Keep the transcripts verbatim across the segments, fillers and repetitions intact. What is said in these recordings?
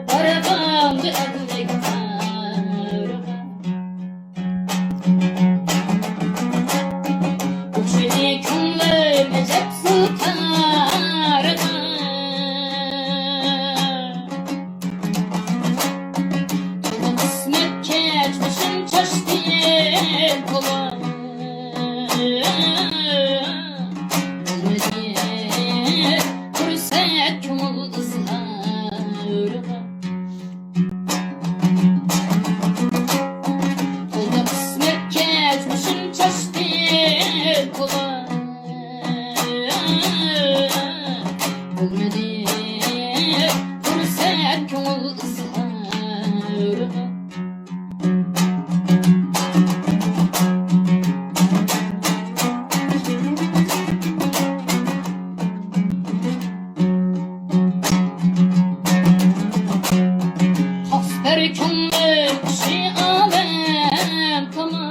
بارغاندا ئەللىك تارغا. ئوخشىدى كۆڭلۈم ئەجەب زىلتارغا. قىسمەت كەچمىشىم چاچتى تولا. بولمىدى پۇرسەت كۆڭۈل ئىزھارغا. قولدا قىسمەت كەچمىشىم چاچتى تولا. بولمىدى پۇرسەت كۆڭۈل ئىزھارغا. خاس بىر كۆڭلۈم ئىشى ئالەم تامان.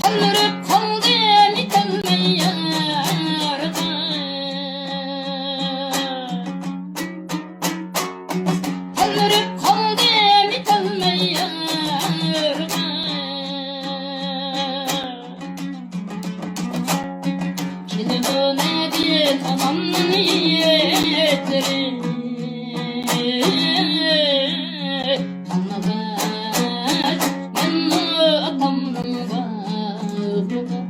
تەلمۈرۈپ قالدىم يېتەلمەي يارغا. تەلمۈرۈپ قالدىم يېتەلمەي يارغا. كېلىدۇ نەدىن ئانامنىڭ ھېيتلىرى. قالمىغاچ مەنمۇ ئاتامنىڭ باغرىدا.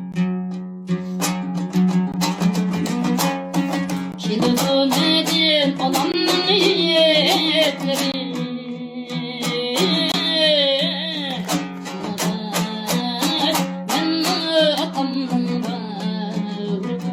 كېلىدۇ نەدىن ئانامنىڭ ھېيتلىرى. قالمىغاچ مەنمۇ ئاتامنىڭ باغرىدا.